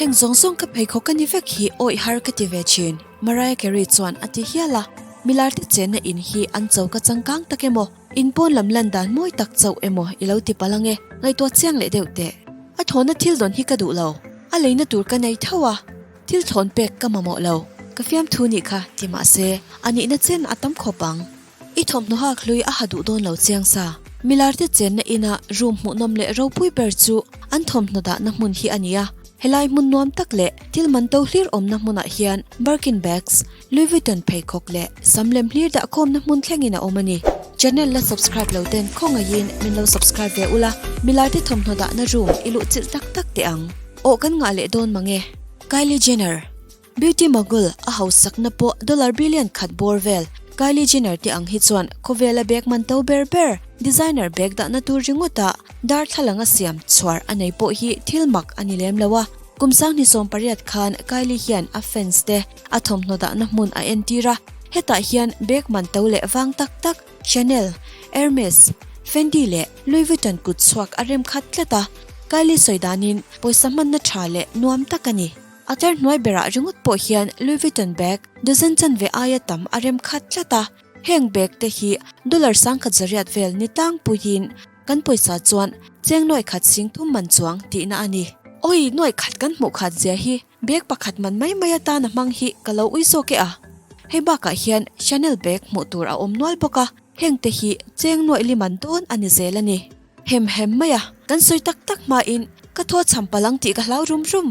Heng zawng zawng ka pheikhawk a ni vek hi awih har ka ti ve thin, Mariah Carey chuan a ti hial a. Milarte chenna in hi an choka changkang tak emaw, in pawn lam lan dan mawi tak chauh emaw i lo ti palh ange, ngaihtuah chiang leh deuh teh. A thawhna thil dawn hi ka duh lo, a leina tur ka nei tho a, thil thlawn pek ka mamawh lo, ka fiamthu nih kha ti mah se, a nihna chen a tam khawp ang. I thawmhnaw hak hlui a ha duh dawn lo chiang sa. Milarte chenna ina room hmuhnawm leh ropui ber chu an thawmhnaw dahna hmun hi a ni a. Helai hmun nuam tak leh thil man to hlir awmna hmunah hian Birkin bags, Louis Vuitton pheikhawk leh sam lem hlir dahkhawmna hmun thlengin a awm a ni. Channel la subscribe lo ten khawngaihin min lo subscribe ve ula, milarte thawmhnaw dahna room i luh chilh tak tak teh ang. Awh kan ngah leh dawn mange. Kylie Jenner. Beauty mogul a hausakna pawh dollar billion khat bawr vel. Kylie Jenner te ang hi chuan khawvela bag man to ber ber, designer bag dahna tur ringawta darthlalang a siam chhuar a nei pawh hi thil mak a ni lem lo a. Kum sanghnih 18 khan Kylie hian a fans te a thawmhnaw dahna hmun a entir a, hetah hian bag man to leh vang tak tak Chanel, Hermes, Fendi leh Louis Vuitton kut chhuak a rem khat tlat a. Kylie sawi danin pawisa hmanna tha leh nuam tak a ni. A tar hnuai berah ringawt pawh hian Louis Vuitton bag dozen chanve aia tam a rem khat tlat a, heng bag te hi dollar 10,100 vel ni tlangpuiin kan pawisa chuan cheng nuaih khat sing thum man chuang tihna a ni. Awi, nuaih khat kan hmuh khat zia hi bag pakhat man mai mai atan a hmang hi ka lo ui zawk e a. Hei bakah hian Chanel bag hmuh tur a awm nual bawk a, heng te hi cheng nuaih li man dawn a ni zel a ni. Hem hem mai a, kan sawi tak tak hmain ka thaw chham palh ang tih ka hlau rum rum.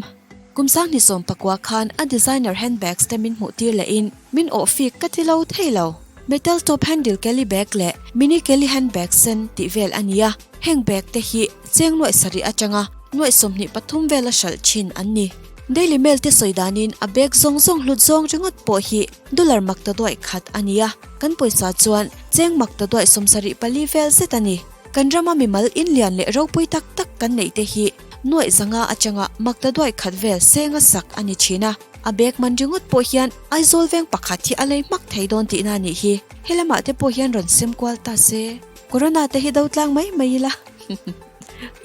Kum 2019 khan a designer handbags te min hmuh tir lehin min awh fik ka ti lo thei lo. Metal top handle Kelly bag leh mini Kelly handbag sen tih vel a ni a, heng bag te hi cheng nuaih sarih atanga nuaih 23 vela hralh thin an ni. Daily Mail te sawi danin a bag zawng zawng hlut zawng ringawt pawh hi dollar mak ta duaih khat a ni a, kan pawisa chuan cheng mak ta duaih 74 vel zet a ni. Kan rama mimal inlian leh ropui tak tak kan neih te hi nuaih zanga atanga mak ta duaih khat vel senga sak a ni thin a, a bag man ringawt pawh hian Aizawl veng pakhat hi a lei hmak thei dawn tihna a nih hi. Helamah te pawh hian rawn sem kual ta se, Corona te hi do tlang mai mai ila.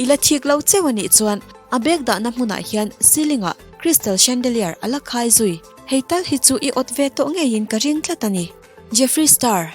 I la thik lo cheu a nih chuan a bag dahna hmunah hian ceiling ah crystal chandelier a la khai zui. Hei tal hi chu i awt ve tawh ngeiin ka ring tlat a ni. Jeffree Star.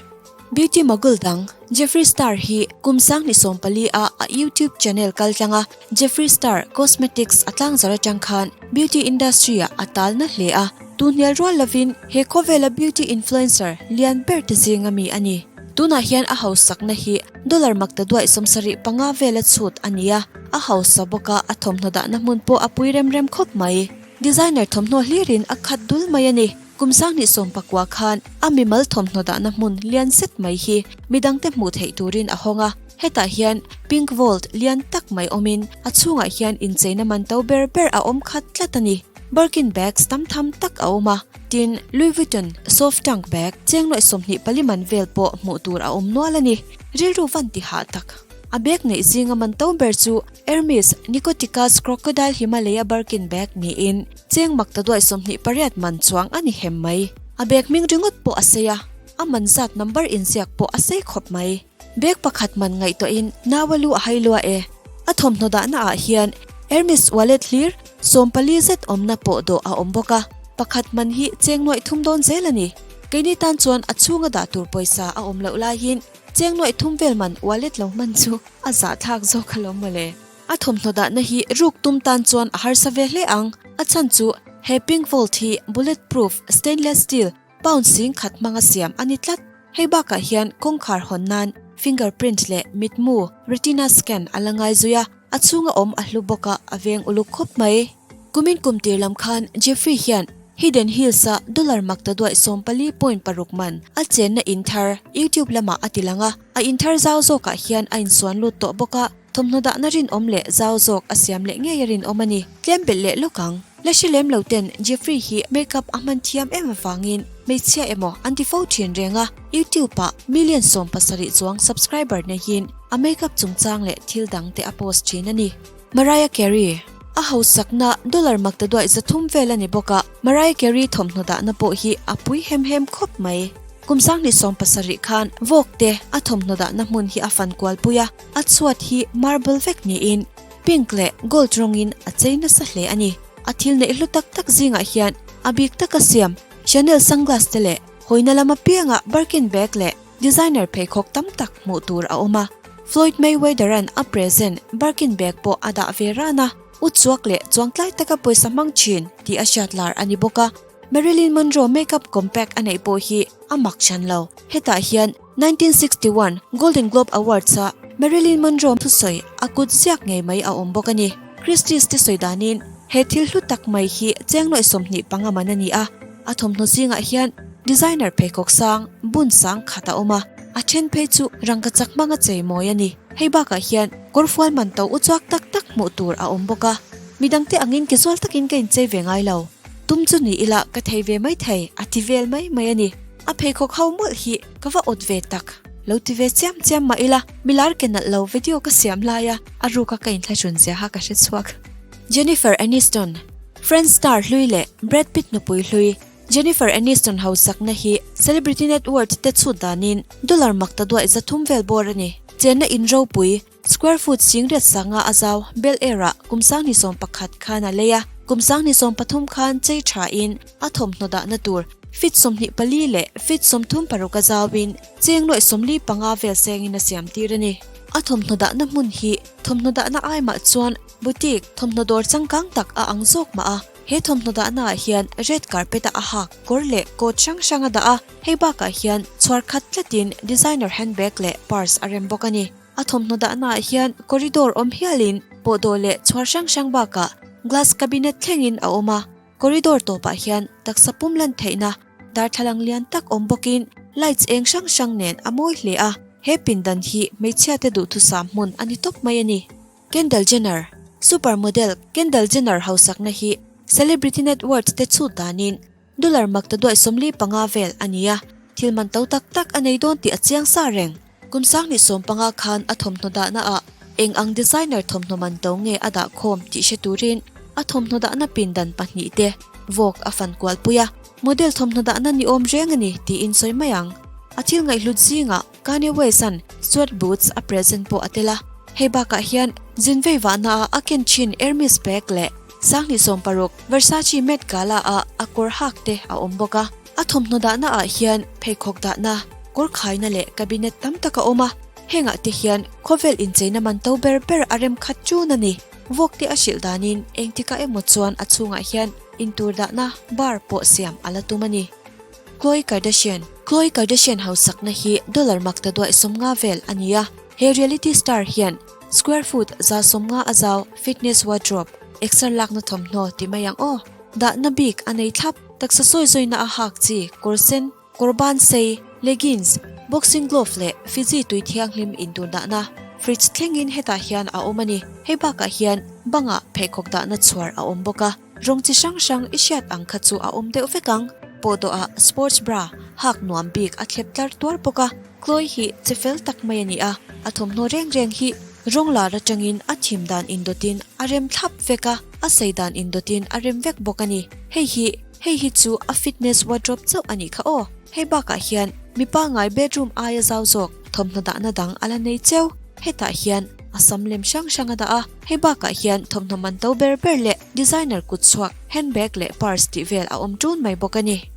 Beauty mogul dang Jeffree Star hi kum 2014 a a YouTube channel kal tlanga Jeffree Star Cosmetics a tlangzar atang khan beauty industry ah a tal na hle a, tu hnial rual lovin he khawvela beauty influencer lian ber te zinga mi a ni. Tunah hian a hausakna hi dollar mak ta duaih 75 vela chhut a ni a, a hausa bawka a thawmhnaw dahna hmun pawh a pui rem rem khawp mai. Designer thawmhnaw hlirin a khat dul mai a ni. Kum 2019 khan a mimal thawmhnaw dahna hmun lian zet mai hi midangte hmuh theih turin a hawng a, hetah hian pink vault lian tak mai awmin a chhungah hian incheina man to ber ber a awm khat tlat a ni. Birkin bags tam tham tak a awm a, tin Louis Vuitton soft tank bag cheng nuaih 24 man vel pawh hmuh tur a awm nual a ni. Rilru van ti hah tak. A bag neih zinga man to ber chu Hermes Nicoticas Crocodile Himalaya Birkin bag niin Cheng mak ta duaih 28 man chuang a ni hem mai. A bag hming ringawt pawh a sei a, a man zat number inziak pawh a sei khawp mai. Bag pakhat man ngaihtuahin nau a lu a hai lua e. A thawmhnaw dahna ah hian Hermes wallet hlir 40 zet awmna pawh dawh a awm bawk a, pakhat man hi cheng nuaih thum dawn zel a ni. Keini tan chuan a chhunga dah tur pawisa a awm loh laiin cheng nuaih thum vel man wallet lo hman chu a zahthlak zawk alawm mawle. A thawmhnaw dahna hi ruk tum tan chuan a harsa ve hle ang. A chhan chu he pink vault hi bullet proof stainless steel pound sing khat hmanga siam a ni tlat. Hei bakah hian kawngkhar hawn nan finger print leh mitmu retina scan a la ngai zui a, a chhunga awm a hlu bawk a, a veng uluk khawp mai. Kumin kum tir lam khan Jeffrey hian Hidden Hills-a dollar mak ta duaih 14.6 man a chenna in thar YouTube lamah a ti lang a, a in thar zau zawkah hian a insuan lut tawh bawk a. Thawmhnaw dahna rinawm leh zau zawk a siam leh ngei a rinawm a ni. Tlem belh leh lawk ang. La hre lem lo ten Jeffrey hi makeup a hman thiam em avangin hmeichhia emaw an ti fo thin reng a, YouTube ah million 17 chuang subscriber neihin a makeup chungchang leh thil dang te a post thin a ni. Mariah Carey a hausakna dollar mak ta duaih 300 vel a ni bawk a, Mariah Carey thawmhnaw dahna pawh hi a pui hem hem khawp mai. Kum 2017 khan vawk te a thawmhnaw dahna hmun hi a fan kual pui a, a chhuat hi marble vek niin pink leh gold rawngin a chei nasa hle a ni. A thil neih hlu tak tak zingah hian a bik taka siam Chanel sunglass te leh hawina lam apianga Birkin bag leh designer pheikhawk tam tak hmuh tur a awm a. Floyd Mayweather-a'n a present Birkin bag pawh a dah ve ran a, utchuak leh chuangtlai taka pawisa hmang thin tih a hriat lar a ni bawk a. Marilyn Monroe makeup compact a neih pawh hi a mak hran lo. Hetah hian 1961 Golden Globe Awards-a Marilyn Monroe thusawi a kut ziak ngei mai a awm bawk a ni. Christie's te sawi danin he thil hlu tak mai hi cheng nuaih 25 man a ni a, a thawmhnaw zingah hian designer pheikhawk sang, bun sang khat a awm a, a then phei chu rangkachak hmanga chei mawi a ni. Hei bakah hian kawrfual man to uchuak tak tak hmuh tur a awm bawk a, midangte angin ke zual takin ka inchei ve ngai lo. Tum chu ni ila ka thei ve mai thei a ti vel mai mai a ni. A pheikhawk ho mawlh hi ka va awt ve tak. Lo ti ve chiam chiam mah ila milar ke nalh lo video ka siam lai a, a ruka ka inthlahrun zia kha ka hre chhuak. Jennifer Aniston, Friends star hlui leh Brad Pitt nupui hlui Jennifer Aniston hausakna hi celebrity net worth te chhut danin dollar mak ta duaih 300 vel bawr a ni. Chenna in ropui Square foot singriat sanga a zau Bel Air-ah kum 2011 khan a lei a, kum 2013 khan chei thain a thawmhnaw dahna tur feet 24 leh feet 36 a zauin cheng nuaih 45 vel sengin a siam tir a ni. A thawmhnaw dahna hmun hi thawmhnaw dahna ai mah chuan boutique thawmhnaw dawr changkang tak a ang zawk mah a, he thawmhnaw dahna ah hian red carpet a a hak kawr leh coat hrang hrang a dah a, hei bakah hian chhuar khat tlatin designer handbag leh purse a rem bawk a ni. A thawmhnaw dahnaah hian corridor awm hialin pawhdawh leh chhuar hrang hrang bakah glass cabinet thlengin a awm a, corridor tawpah hian taksa pum lan theihna darthlalang lian tak awm bawkin lights eng hrang hrang nen a mawi hle a, he pindan hi hmeichhiate duhthusam hmun a ni tawp mai a ni. Kendall Jenner, Super model Kendall Jenner hausakna hi celebrity net worth te chhut danin Dollar mak ta duaih 45 vel a ni a, thil man to tak tak a nei dawn tih a chiang sa reng. Kum 2015 khan a thawmhnaw dahna ah eng ang designer thawmhnaw man to nge a dah khawm tih hre turin a thawmhnaw dahna pindan pahnih te vawk a fan kual pui a, model thawmhnaw dahna ni awm reng a ni tiin sawi mai ang. A thil ngaihhlut zingah Kanye West-a'n sweat boots a present pawh a tel a, hei bakah hian zin vei vahna ah a ken thin Hermes bag leh 2016 Versace Met Gala ah a kawr hak te a awm bawk a. A thawmhnaw dahna ah hian pheikhawk dahna, kawr khaina leh cabinet tam tak a awm a. Hengah te hian khawvel incheina man to ber ber a rem khat tun a ni. Vawk te a hrilh danin engtikah emaw chuan a chhungah hian intur dahna bar pawh siam a la tum a ni. Khloe Kardashian Khloe Kardashian hausakna hi dollar mak ta duaih 50 vel a ni a. He reality star hian Square foot 150 a zau fitness wardrobe, exer lakna thawmhnaw ti mai ang aw. Dahna bik a nei thlap, taksa sawi zawina a hak chi, kawr sen, kawr ban sei, leggings, boxing glove leh Fiji tui thianghlim intur dahna fridge thlengin hetah hian a awm a ni. Hei bakah hian bangah pheikhawk dahna chhuar a awm bawk a. Rawng chi hrang hrang i hriat ang kha chu a awm deuh vek ang. Pawhdawhah sports bra hak nuam bik a thlep tlar tuar bawk a. Chloe hi che fel tak mai a ni a, a thawmhnaw reng reng hi rawng lar atangin a thim dan indawtin a rem thlap vek a, a sei dan indawtin a rem vek bawk a ni. Hei hi hei hi chu a fitness wardrobe chauh a nih kha aw. Hei bakah hian mipa ngai bedroom aia zau zawk thawmhnaw dahna dang a la nei cheu. Hetah hian a sam lem hrang hrang a dah a, hei bakah hian thawmhnaw man to ber ber leh designer kut chhuak handbag leh purse tih vel a awm tun mai bawk a ni.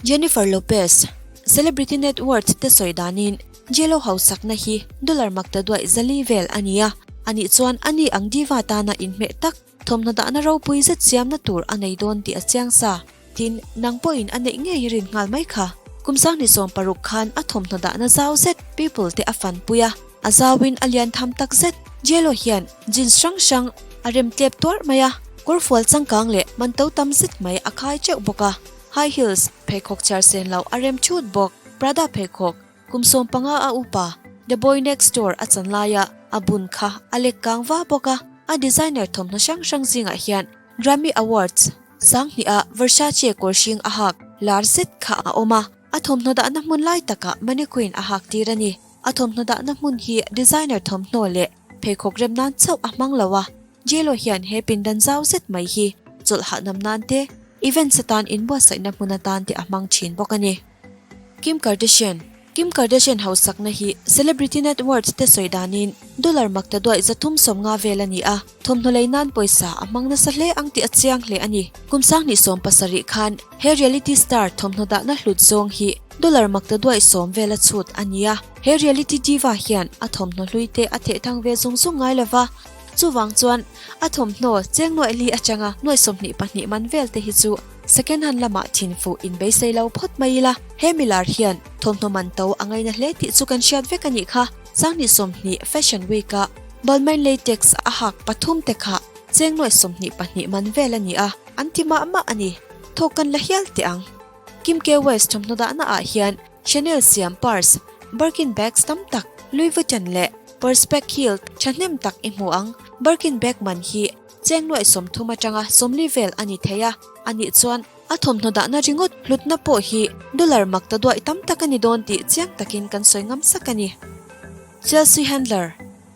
Jennifer Lopez, Celebrity net worth te sawi danin J-Lo hausakna hi dollar mak ta duaih 400 vel a ni a, anih chuan ani ang diva tana inhmeh tak thawmhnaw dahna ropui zet siamna tur a nei dawn tih a chiang sa. Tin, nang pawhin a neih ngei rin nghal mai kha. Kum 2016 khan a thawmhnaw dahna zau zet People te a fanpui a, a zauin a lian tham tak zet. J-Lo hian jeans hrang hrang a rem tlep tuarh mai a, kawrfual changkang leh man to tam zet mai a khai teuh bawk a. High heels pheikhawk chhiar sen loh a rem thut bawk. Prada pheikhawk kum 15 a upa The Boy Next Door a chan laia a bun kha a lek kang va bawk a. A designer thawmhnaw hrang hrang zingah hian Grammy Awards 2000-ah Versace kawr hring a hak lar zet kha a awm a, a thawmhnaw dahna hmun lai takah mannequin a hak tir a ni. A thawmhnaw dahna hmun hi designer thawmhnaw leh pheikhawk rem nan chauh a hmang lo a, J-Lo hian he pindan zau zet mai hi chawlh hahnam nan te, events atan inbuatsaihna hmun atan te a hmang thin bawk a ni. Kim Kardashian. Kim Kardashian hausakna hi celebrity net worth te sawi danin dollar maktaduaih 350 vel a ni a, thawmhnaw lei nan pawisa a hmang nasa hle ang tih a chiang hle a ni. Kum 2017 khan he reality star thawmhnaw dahna hlut zawng hi dollar maktaduaih 10 vel a chhut a ni a, he reality diva hian a thawmhnaw hlui te a thehthang ve zung zung ngai lova, chuvang chuan a thawmhnaw cheng nuaih li atanga nuaih 22 man vel te hi chu Second hand lamah thin fuh in beisei lo phawt mai ila, he milar hian thawmhnaw man to a ngaina hle tih chu kan hriat vek a nih kha. 2020 Fashion Week a Balmain Latex a hak pathum te kha cheng nuaih 22 man vel a ni a, an ti mah mah a ni. Thawk kan la hial teh ang. Kim K West thawmhnaw dahna ah hian Chanel siam purse, Birkin bags tam tak, Louis Vuitton leh Perspex heel thahnem tak i hmu ang. Birkin bag man hi Cheng nuaih 30 atanga 40 vel a ni thei a, a nih chuan a thawmhnaw dahna ringawt hlutna pawh hi dollar mak ta duaih tam tak a ni dawn tih chiang takin kan sawi ngam sak a ni. Chelsea Handler,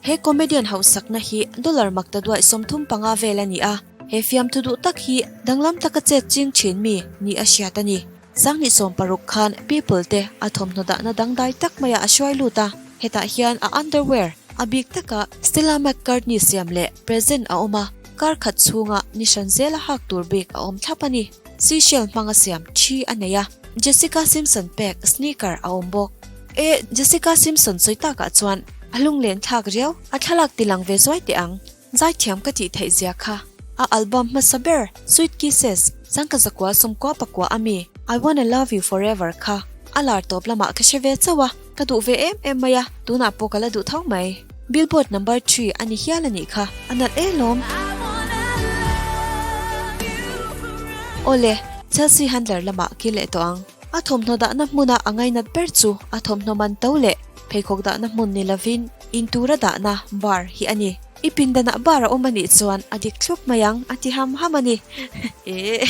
He comedian hauhsakna hi dollar mak ta duaih 35 vel a ni a, he fiamthu duh tak hi danglam taka chet ching thin mi ni a hriat a ni. 2016 khan People te a thawmhnaw dahna dangdai tak maiah a hruai lut a, hetah hian a underwear a bik taka Stella McCartney siam leh present a awm a, kar khat chhunga ni hran zela hak tur bik a awm thlap a ni. Seashell hmanga siam thi a nei a, Jessica Simpson pek sneaker a awm bawk. E, Jessica Simpson sawi takah chuan a lunglen thlak riau, a thlalak tilang ve zuai teh ang. Zaithiam ka tih theih zia kha. A album hmasa ber Sweet Kisses, changka zakua 99 a mi I Wanna Love You Forever kha a lar tawp lamah ka hre ve chauh a, ka duh ve em em mai a, tunah pawh ka la duh tho mai. Billboard number three a ni hial a nih kha, a nalh e lawm. Awle, Chelsea Handler lamah kil leh tawh ang. A thawmhnaw dahna hmuna a ngainat ber chu a thawmhnaw man to leh pheikhawk dahna hmun ni lovin in tura dahna bar hi a ni. I pindanah bar a awm a nih chuan a dik thlup mai ang a ti ham ham a ni. Eeh.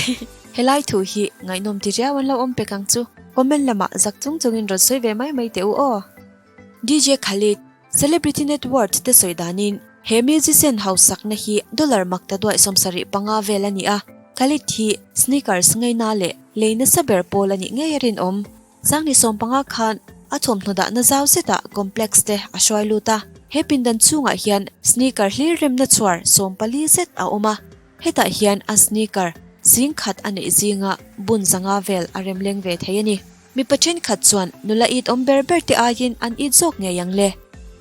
Helai thu hi ngaihnawm ti riau an lo awm pek ang chu. Comment lamah zak chung chungin rawn sawi ve mai mai teh u aw. DJ Khalid, Celebrity Net Worth te sawi danin he musician hausakna hi dollar mak ta duaih 75 vel a ni a, Khalid hi sneakers ngaina leh lei nasa ber pawl a nih ngei a rinawm. 2015 khan a thawmhnaw dahna zau zetah complex te a hruai lut a, he pindan chhungah hian sneaker hlir remna chhuar 14 zet a awm a, hetah hian a sneaker zing khat a neih zinga bun zanga vel a rem leng ve thei a ni. Mipa thenkhat chuan nula it awm ber ber te aiin an it zawk ngei ang le.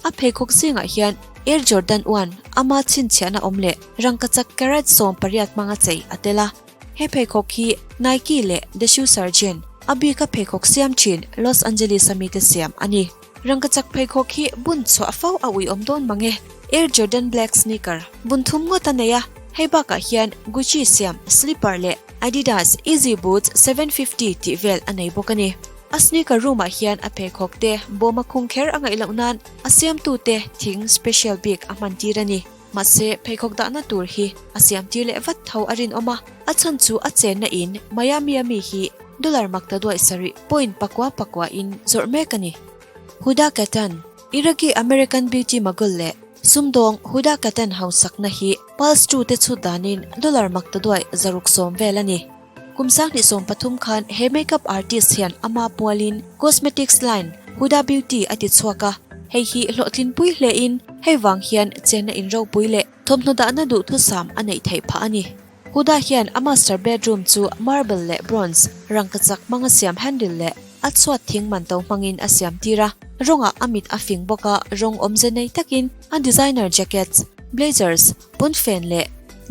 A pheikhawk zingah hian Air Jordan 1 ama chhinchhiahna awm leh rangkachak carat 18 hmanga chei a tel a. He pheikhawk hi Nike leh The Shoe Surgeon, a bika pheikhawk siam thin Los Angeles a mite siam a ni. Rangkachak pheikhawk hi bun chhuah fo a uiawm dawn mang e. Air Jordan Black sneaker bun thum ngawt a nei a, hei bakah hian Gucci siam slipper leh Adidas Easy Boots 750 tih vel a nei bawk a ni. A sneaker room ah hian a pheikhawk te bawm a khung kher a ngaih loh nan a siamtute thing special bik a hman tir a ni. Mahse, pheikhawk dahna tur hi a siam tir leh vat tho a rinawm a, a chhan chu a chenna in Miami a mi hi dollar mak ta duaih sarih point pakua pakua in zawrh mek a ni. Huda Kattan, Iraqi American beauty mogul leh sumdawng Huda Kattan hausakna hi Pulse 2 te chhut danin dollar mak ta duaih 610 vel a ni. Kum 2013 khan he makeup artist hian ama pualin cosmetics line Huda Beauty a ti chhuak a, hei hi hlawhtlinpui hlein hei vang hian chenna in ropui leh thawmhnaw dahna duhthusam a neih theih phah a ni. Huda hian a master bedroom chu marble leh bronze rangkachak hmanga siam handle leh a chhuat thing man to hmangin a siam tir a, rawngah a mit a fing bawk a, rawng awmze nei takin a designer jackets, blazers, pawnfen leh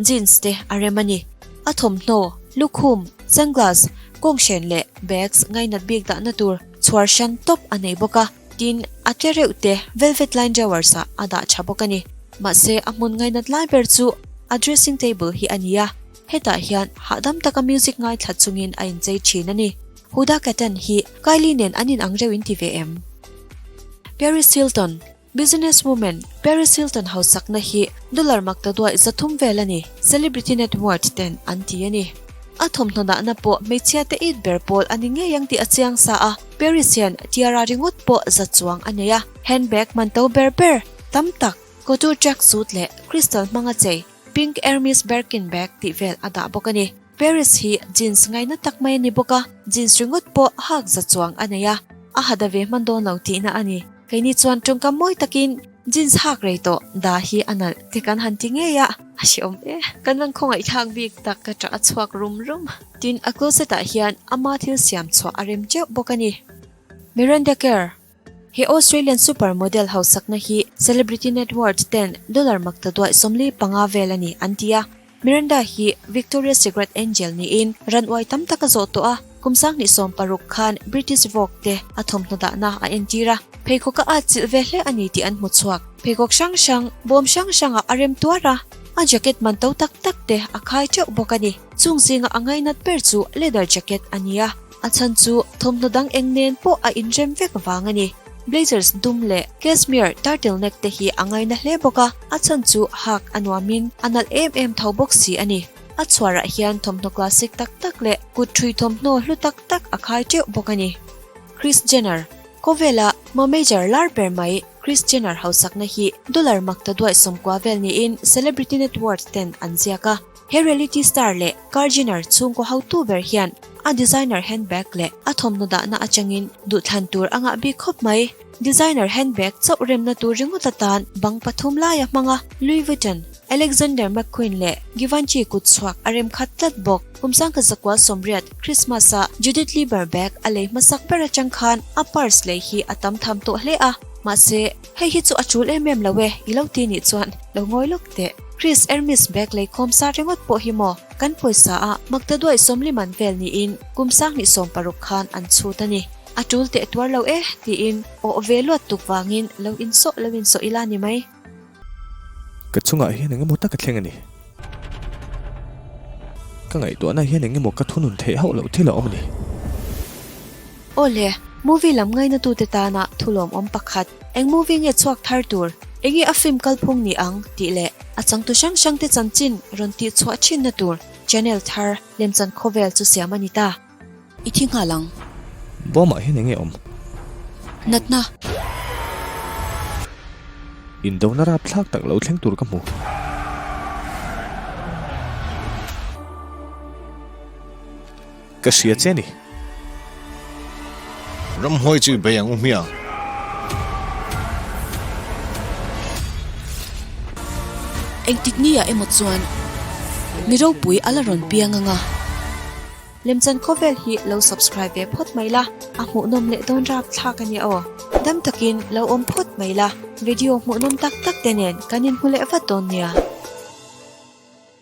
jeans te a rem a ni. A thawmhnaw, lukhum, sunglass, kawnghren leh bags ngainat bik dahna tur chhuar hran tawp a nei bawk a, tin, a tle reuh te velvet line drawers ah a dah tha bawk a ni. Mahse, a hmun ngainat lai ber chu a dressing table hi a ni a, hetah hian hahdam taka music ngaithla chungin a inchei thin a ni. Huda Kattan hi Kylie nen an inang reuh in ti ve em? Paris Hilton. Business woman Paris Hilton hausakna hi dollar mak ta duaih 300 vel a ni, celebrity net worth ten an ti a ni. A thawmhnaw dahna pawh hmeichhia te it ber pawl a ni ngei ang tih a chiang sa a, Paris hian tiara ringawt pawh za chuang a nei a, handbag man to ber ber tam tak, couture track suit leh crystal hmanga chei pink Hermes Birkin bag tih vel a dah bawk a ni. Paris hi jeans ngaina tak mai a ni bawk a, jeans ringawt pawh hak za chuang a nei a. a hada ve hman dawn lo tihna a ni. Keini chuan tawngkam mawi takin jeans hak rei tawh dah hi a nalh te kan han ti ngei a, a hreawm e. Kan van khawngaihthlak bik tak ka ṭah a chhuak rum rum. Tin, a closet ah hian ama thil siam chhuah a rem teuh bawk a ni. Miranda Kerr, He Australian super model hausakna hi celebrity net worth ten dollar makta duaih 45 vel a ni an ti a. Miranda hi Victoria's Secret Angel niin ran uai tam tak a zawh tawh a, kum 2016 khan British Vogue te a thawmhnaw dahna a entir a. Pheikhawk a atchilh ve hle a ni tih an hmu chhuak. Pheikhawk hrang hrang, bawm hrang hrangah a rem tuar a, a jacket man to tak tak te a khai teuh bawk a ni. Chung zinga a ngainat ber chu leather jacket a ni a. A chhan chu thawmhnaw dang eng nen pawh a inrem vek vang a ni. Blazers dum leh cashmere turtleneck te hi a ngaina hle bawk a, a chhan chu hak a nuamin a nalh em em tho bawk si a ni. A chhuarah hian thawmhnaw classic tak tak leh kut ṭhui thawmhnaw hlu tak tak a khai teuh bawk a ni. Kris Jenner, Khawvela mamager lar ber mai Kris Jenner hausakna hi dollar mak ta duaih 90 vel niin Celebrity Net Worth ten an ziak a. He reality star leh Kar Jenner chhungkaw hotu ber hian a designer handbag leh a thawmhnaw dahna atangin duhthlan tur a ngah bik khawp mai. Designer handbag chauh remna tur ringawt atan bang pathum lai a hmang a, Louis Vuitton, Alexander McQueen leh Givenchy kut chhuak a rem khat tlat bawk. Kum 1980 Christmas a Judith Lieber bag a lei hmasak ber atang khan a purse lei hi a tam tham tawh hle a, mahse hei hi chu a tul em em lo e i lo ti nih chuan lo ngawi lawk teh. Chris Hermes bag lei khawm sa ringawt pawh hi maw kan pawisa a makta duaih 40 man vel niin kum 2016 khan an chhut a ni. A tul teh tuar lo e tiin awh ve luat tuk vangin lo insawh lo insawh ila ni mai. Ka chungah hian eng emaw tak a thleng a ni. Ka ngaihtuahna hian eng emaw ka thunun theih hauh loh thil a awm a ni. Aw le, movie lam ngainatute tana thulawmawm pakhat, eng movie nge chhuak thar tur, enge a film kalphung ni ang tih leh a changtu hrang hrangte chanchin rawn tih chhuah thinna tur channel thar lemchan khawvel chu siam a ni ta. I thi nghal ang. Bawmah hian enge awm? Natna. Indona rapthlak tak lo thleng tur ka hmu. Ka hria che ni. Ramhuai chu i bei ang u hmiang. Engtik ni ah emaw chuan mi ropui a la rawn piang ang a. Lemchan khawvel hi lo subscribe ve phawt mai la, a hmuhnawm leh dawn rapthlak a nia aw. Dam takin lo awm phawt mai la, video hmuhnawm tak tak te nen kan inhmu leh vat dawn nia.